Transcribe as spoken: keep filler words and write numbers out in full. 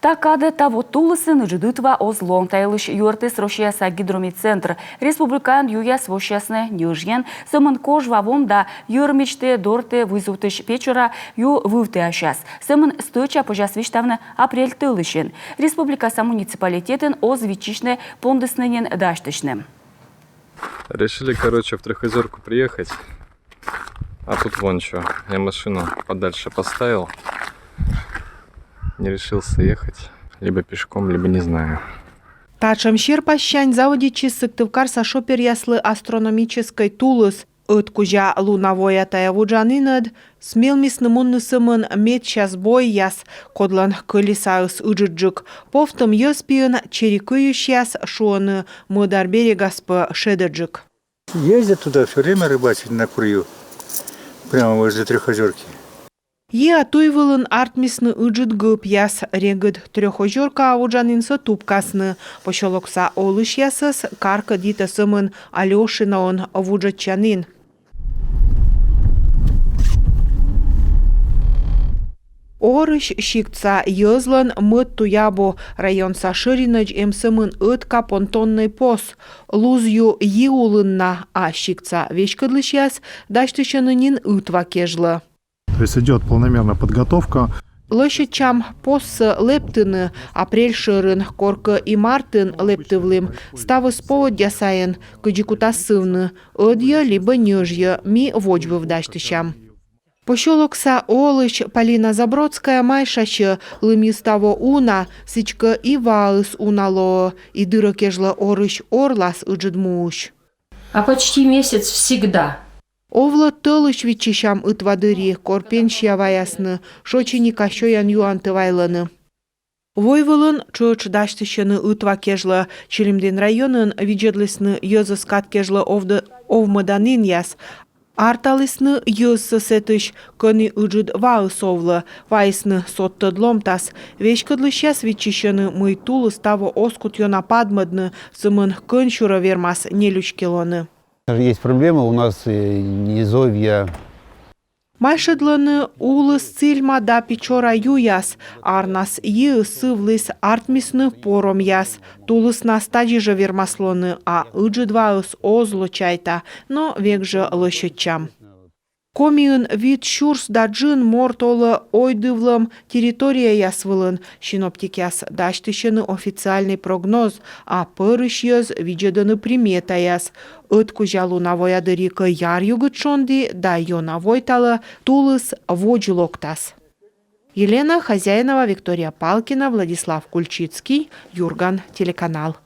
Та кадӧ таво тулысын ыджыд ытва оз ло. Та йылысь юӧртіс Россияса гидрометцентр. Республикаын юяс воссясны ньӧжйӧн, сӧмын Кожва вом да Ёрмечтӧ дорті вуйзувтысь Печора ю вывтіасяс. Сӧмын стӧча позяс висьтавны апрель тӧлысьын. Республикаса муниципалитетын оз виччысьны, пондісны нин дасьтысьны. Решили, короче, в Трёхозёрку приехать. А тут вон чё, я машину подальше поставил. Не решился ехать. Либо пешком, либо не знаю. Татшӧм серпассянь заводитчис сыктывкарса шоперъяслы астрономическӧй тулыс. Ӧткузя лунавоя тайӧ вуджанінӧд смелмисны мунны сӧмын медся збойяс, кодлӧн кӧлесаыс ыджыдджык. Повтӧм йӧз пиын чери кыйысьяс, шуӧны, мӧдар берегас пӧ шедӧджык. Ездят туда всё время рыбачить на Курью, прямо возле Трёхозёрки. Йиа туй вылын артмисны ыджыд гӧпъяс. Регыд Трёхозёркаӧ вуджанінсӧ тупкасны. Посёлокса олысьясӧс каркӧд йитӧ сӧмын Алёшиноын вуджӧдчанін. Орысь сиктса йӧзлӧн мӧд туй абу. Районса шӧринӧдз эм сӧмын ӧтка понтоннӧй пос. Луз ю йи улын на, а сиктса веськӧдлысьяс дасьтысьӧны нин ытва кежлӧ. То есть идёт планомерная подготовка. Лӧсьӧдчам поссӧ лэптыны апрель шӧрын, коркӧ и мартын лэптывлім. Ставыс поводдя сайын, кыдзи кутас сывны, ӧдйӧ либӧ ньӧжйӧ, ми водзвыв дасьтысям. Посёлокса олысь Полина Забродская майшасьӧ: лымйыс таво уна, сідзкӧ и ваыс уна лоӧ, и дырӧ кежлӧ орысь орлас ыджыд муысь. А почти месяц всегда. Овлӧ, тӧлысь виччысям ытва дырйи, кор пенсия ваясны, шочиника сёян-юантӧ вайлӧны. Войвылын тшӧтш дасьтысьӧны ытва кежлӧ. Чилимдін районын видзӧдлісны йӧзӧс кад кежлӧ овдӧ-, овмӧданінъяс. Арталісны йӧзсӧ сэтысь, кӧні ыджыд ваыс овлӧ, вайисны содтӧд ломтас. Веськӧдлысьяс виччысьӧны, мый тулыс таво оз кут ёна падмӧдны, сӧмын кӧнсюрӧ вермас нелючки лоны. Есть проблема у нас, э, низовья. Майшӧдлӧны Улыс Цильма да Печора юяс. Арнас йиыс сывліс, артмисны поромъяс. Тулыснас тадзи жӧ вермас лоны, а ыджыд ваыс оз ло, чайта, но век жӧ лӧсьӧдчам. Комиын вит сюрс да джын морт олӧ ойдывлӧм территорияяс вылын. Синоптикъяс дасьтысьӧны официальнӧй прогноз, а пӧрысь йӧз видзӧдӧны приметаяс. Ӧткузя лунавоя дырйи кӧ яръюгыд шонді да ёна войталӧ, тулыс водз локтас. Елена Хозяинова, Виктория Палкина, Владислав Кульчицкий, Юрган телеканал.